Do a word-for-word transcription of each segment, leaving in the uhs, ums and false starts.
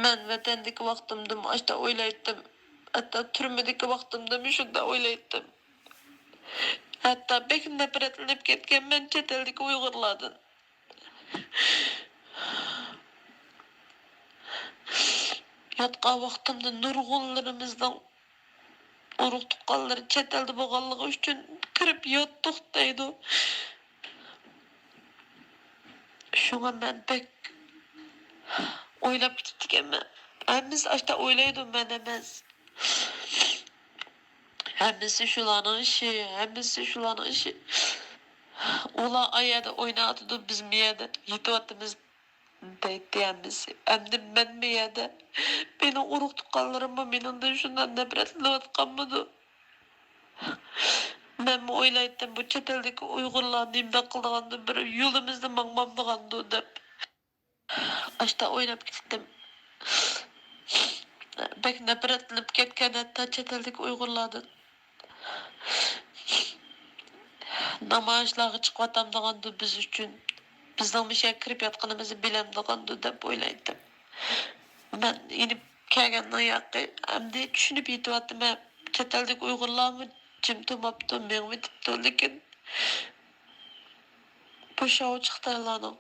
مەن ۋەتەندىكى ۋاقتىمدىمۇ ئاشتا ئويلايتتىم. ھەتتا تۈرمىدىكى ۋاقتىمدىمۇ شۇنداق ئويلايتتىم. ھەتتا بەك نەپرەتلىنىپ كەتكەنمەن چەت ئەلدىكى ئۇيغۇرلاردىن. ياتقان ۋاقتىمدا نۇرغۇنلىرىمىزنىڭ ئۇرۇق تۇغقانلىرى چەت ئەلدە بولغانلىقى ئۈچۈن كىرىپ ياتتۇق دەيدۇ. شۇڭا مەن بەك ئويلاپ كېتىپتىكەنمەن. ھەممىسى ئاشتا ئويلايدۇ، مەن ئەمەس. ھەممىسى شۇلارنىڭ ئىشى، ھەممىسى شۇلارنىڭ ئىشى. ئۇلار ئا يەردە ئويناۋاتىدۇ، بىز بۇ يەردە يېتىۋاتىمىز دەيتتى ھەممىسى. ئەمدى مەن بۇ يەردە، مېنىڭ ئۇرۇق تۇغقانلىرىممۇ مېنىڭدىن شۇنداق نەپرەتلىنىۋاتقانمىدۇ؟ مەنمۇ ئويلايتتىم، بۇ چەت ئەلدىكى ئۇيغۇرلار نېمىنداق قىلىدىغاندۇ، بىر يولىمىزدا ماڭمامدىغاندۇ دەپ. ئاشتا ئويلاپ كەتتىم. بەك نەپرەتلىنىپ كەتكەن ھەتتا چەت ئەلدىكى ئۇيغۇرلاردىن. نامايىشلارغا چىقىۋاتامدىغاندۇ بىز ئۈچۈن، بىزنىڭ مۇشۇ يەرگە كىرىپ ياتقىنىمىزنى بىلەمدىغاندۇ دەپ ئويلايتتىم. مەن يېنىپ كەلگەندىن ياقى ئەمدى چۈشىنىپ يېتىۋاتىمەن. چەت ئەلدىكى ئۇيغۇرلارمۇ جىم تۇرماپتۇ، مېڭىۋېتىپتۇ، لېكىن بۇ شاۋ چىقتى ئۇلارنىڭ.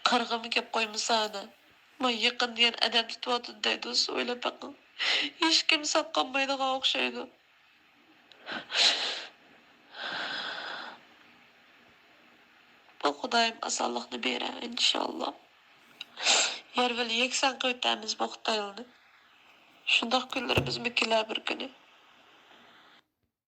قىرغىنمۇ كەپ قويمىسا ئەنە. ما يېقىن دېگەن ئادەم تۇتۇۋاتىدۇ دەيدۇ، سىز ئويلاپ بېقىڭ. ھېچكىم ساقلانمايدىغان ئوخشايدۇ. بۇ خۇدايىم ئاسانلىقنى بېرە، ئىنشاللا. يەر بىلەن يەكسان قىلىۋېتەرمىز بۇ خىتايلارنى. شۇنداق كۈنلىرىمىزمۇ كېلەر بىر كۈنى.